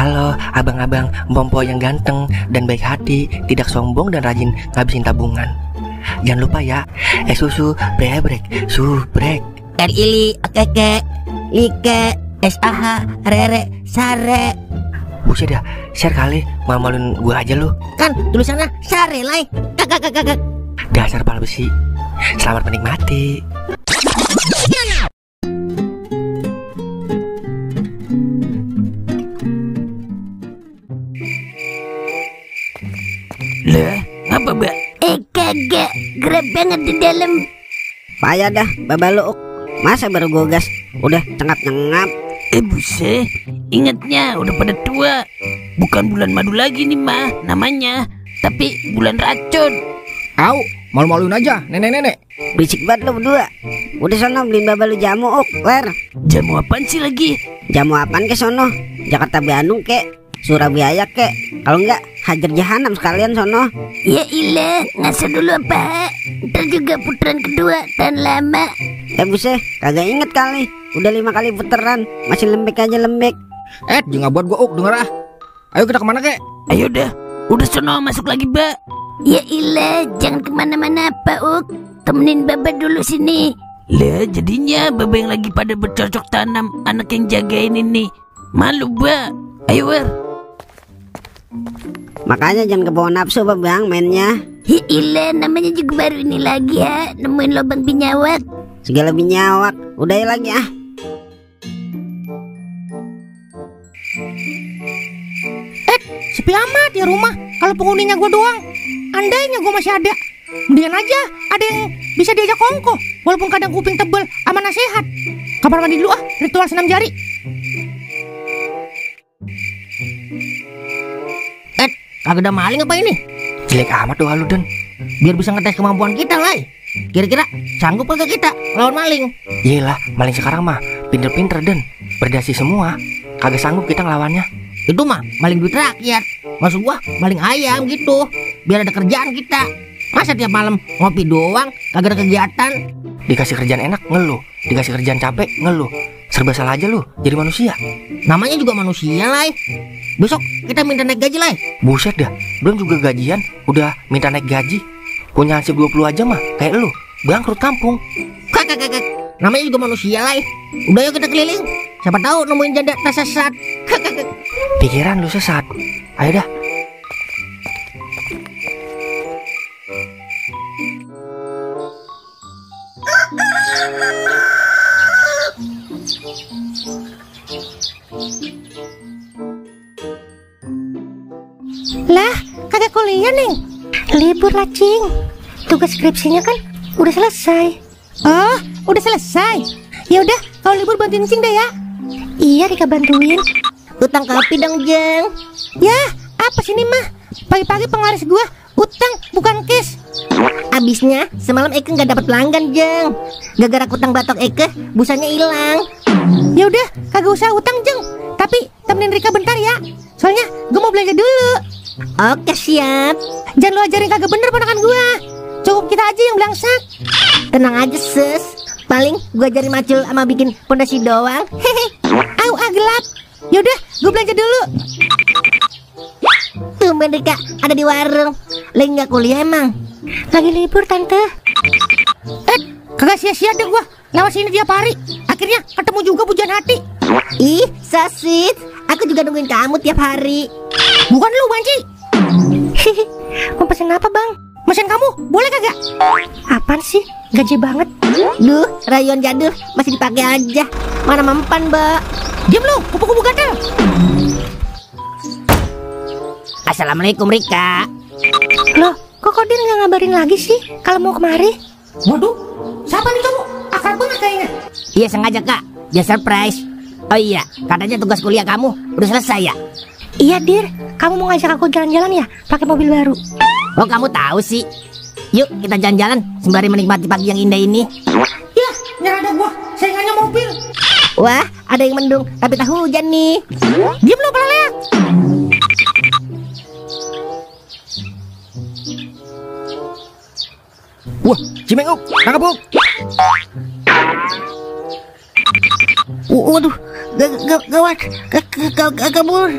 Halo abang-abang Mpompo yang ganteng dan baik hati, tidak sombong dan rajin ngabisin tabungan. Jangan lupa ya, susu brebrek, subrek. Ili, keke, like, SAH, rere, sare. Buset dah, share kali, malu-maluin gue aja lu. Kan tulisannya sare lai. Kakak. Dasar pala besi. Selamat menikmati. Lah, apa mbak? Kagak, gerap banget di dalam. Payah dah, babaluk. Masa baru gue gas, udah cengap-nyengap. Buset, ingatnya udah pada tua. Bukan bulan madu lagi nih mah namanya, tapi bulan racun. Au, malu-maluin aja nenek-nenek. Berisik banget lo berdua. Udah sono beliin babalu jamu, ler. Jamu apaan sih lagi? Jamu apaan ke sono? Jakarta Bandung kek, Surabaya kek. Kalau enggak hajar jahanam sekalian sono. Ya ilah, ngasih dulu apa? Ntar juga putaran kedua, tahan lama. Buset, kagak inget kali. Udah 5 kali puteran, masih lembek aja lembek. Jangan buat gua denger ah. Ayo kita kemana kek? Ayo dah, udah sono masuk lagi mbak. Ya ilah, jangan kemana-mana Pak Uk. Temenin Baba dulu sini. Lah jadinya Baba yang lagi pada bercocok tanam, anak yang jagain ini. Malu mbak. Ayo wer. Makanya jangan kebawa nafsu bang mainnya. Ya ilah, namanya juga baru ini lagi ya, nemuin lubang binyawak. Segala binyawak, udah ya lagi ah. Sepi amat ya rumah. Kalau penghuninya gue doang. Andainya gue masih ada, mendingan aja ada yang bisa diajak kongko. Walaupun kadang kuping tebel sama nasihat. Kamar mandi dulu ah, ritual senam jari. Kagak ada maling apa ini? Jelek amat doa lu, Den. Biar bisa ngetes kemampuan kita lah. Kira-kira sanggup gak kita lawan maling? Iyalah, maling sekarang mah pinter-pinter, Den. Berdasi semua. Kagak sanggup kita ngelawannya. Itu mah maling duit rakyat. Maksud gua maling ayam gitu. Biar ada kerjaan kita. Masa tiap malam ngopi doang, kagak ada kegiatan? Dikasih kerjaan enak ngeluh, dikasih kerjaan capek ngeluh. Serba salah aja lu jadi manusia. Namanya juga manusia lah. Besok kita minta naik gaji lah. Buset dah, belum juga gajian udah minta naik gaji. Punya hansip 20 aja mah kayak lu, bangkrut kampung. Kakak, namanya juga manusia lah. Udah yuk kita keliling, siapa tahu nemuin janda tak sesat. Pikiran lu sesat. Ayo dah. Lah, kagak kuliah Neng. Libur lah Cing. Tugas skripsinya kan udah selesai. Oh, udah selesai. Ya udah, kalau libur bantuin Cing deh ya. Iya, Rika bantuin. Utang kopi dong Jeng. Ya, apa sih ini mah? Pagi-pagi penglaris gua utang bukan cash. Abisnya semalam Eke nggak dapat pelanggan Jeng. Gara-gara utang batok Eke, busanya hilang. Ya udah, kagak usah utang Jeng. Tapi temenin Rika bentar ya. Soalnya gua mau belanja dulu. Oke siap. Jangan lu ajarin kagak bener ponakan gua. Cukup kita aja yang belangsak. Tenang aja sis. Paling gua ajarin macul sama bikin pondasi doang. Hehe. Au gelap. Yaudah, gua belanja dulu. Tumben Rika ada di warung. Lagi nggak kuliah emang? Lagi libur tante. Kagak sia-sia deh gua lewat sini tiap hari. Akhirnya ketemu juga pujian hati. Ih, sasit. Aku juga nungguin kamu tiap hari. Bukan lu Banci. Mau pesen apa bang? Mesin kamu boleh kagak? Apaan sih? Gaji banget. Duh, rayuan jadul masih dipakai aja. Mana mempan, Mbak? Diam lu, kupu-kupu gatel. Assalamualaikum Rika. Loh, kok Kodir nggak ngabarin lagi sih kalau mau kemari? Waduh, siapa nih kamu? Akrab banget kayaknya. Iya sengaja kak, biar surprise. Oh iya, katanya tugas kuliah kamu udah selesai ya? Iya Dir, kamu mau ngajak aku jalan-jalan ya pakai mobil baru? Oh kamu tahu sih. Yuk kita jalan-jalan sembari menikmati pagi yang indah ini. Ya, nyerah ada gua, saingannya mobil. Wah, ada yang mendung tapi tak hujan nih. Diam lu pelaleak. Wah, Cimeng Uk, tangkap Uk. Waduh, gawat, kabur.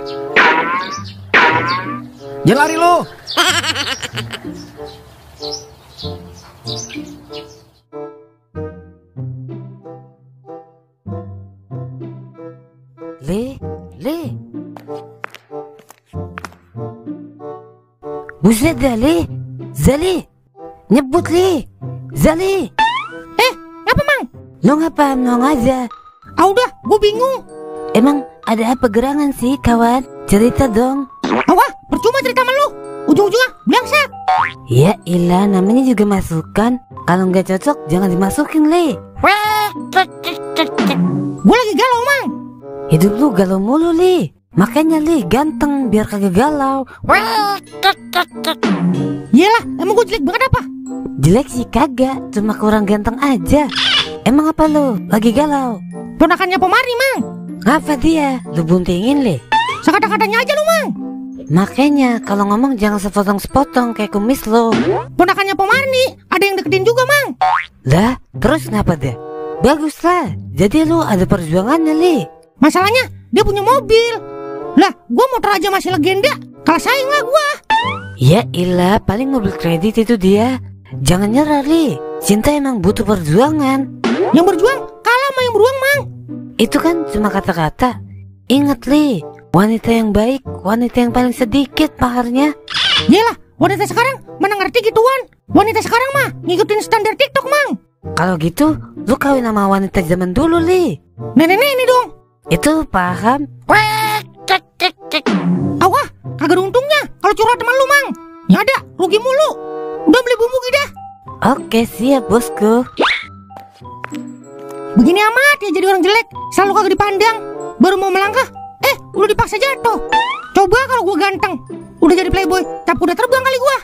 Jangan lari lu. Le. Buset dah, Le. Zali. Nyebut, Le. Zali. Apa, Mang? Lo ngapa nong aja? Udah, gue bingung. Emang ada apa gerangan sih, kawan? Cerita dong. Wah, percuma cerita sama lu. Ujung-ujungnya belangsak. Ya ilah, namanya juga masukan. Kalau nggak cocok, jangan dimasukin, Le. Gue lagi galau, Mang. Hidup lu galau mulu, Le. Makanya, Le, ganteng biar kagak galau. Yelah, emang gue jelek banget apa? Jelek sih kagak, cuma kurang ganteng aja. Emang apa lu? Lagi galau? Ponakannya Pomari, Mang. Ngapa dia? Lu buntingin, Le? Sekata-katanya aja lu, Mang. Makanya kalau ngomong jangan sepotong-sepotong kayak kumis lo. Ponakannya Pomari, ada yang deketin juga, Mang. Lah, terus ngapa dia? Bagus lah, jadi lu ada perjuangannya, Le. Masalahnya, dia punya mobil. Lah, gue motor aja masih legenda. Kalah saing lah gue. Ya ilah, paling mobil kredit itu dia. Jangan nyerah, Le. Cinta emang butuh perjuangan. Yang berjuang kalah sama yang beruang, Mang. Itu kan cuma kata-kata. Ingat, Le, wanita yang baik, wanita yang paling sedikit paharnya. Yelah, wanita sekarang mana ngerti gituan. Wanita sekarang mah ngikutin standar TikTok, Mang. Kalau gitu, lu kawin sama wanita zaman dulu, Le. Nenek-nenek dong. Itu paham. Awah, kagak ada untungnya kalau curhat sama lu, Mang. Ya ada, rugi mulu. Udah beli bumbu dah. Oke, siap, bosku. Begini amat ya jadi orang jelek, selalu kagak dipandang. Baru mau melangkah, udah dipaksa jatuh. Coba kalau gua ganteng, udah jadi playboy, cap udah terbang kali gua.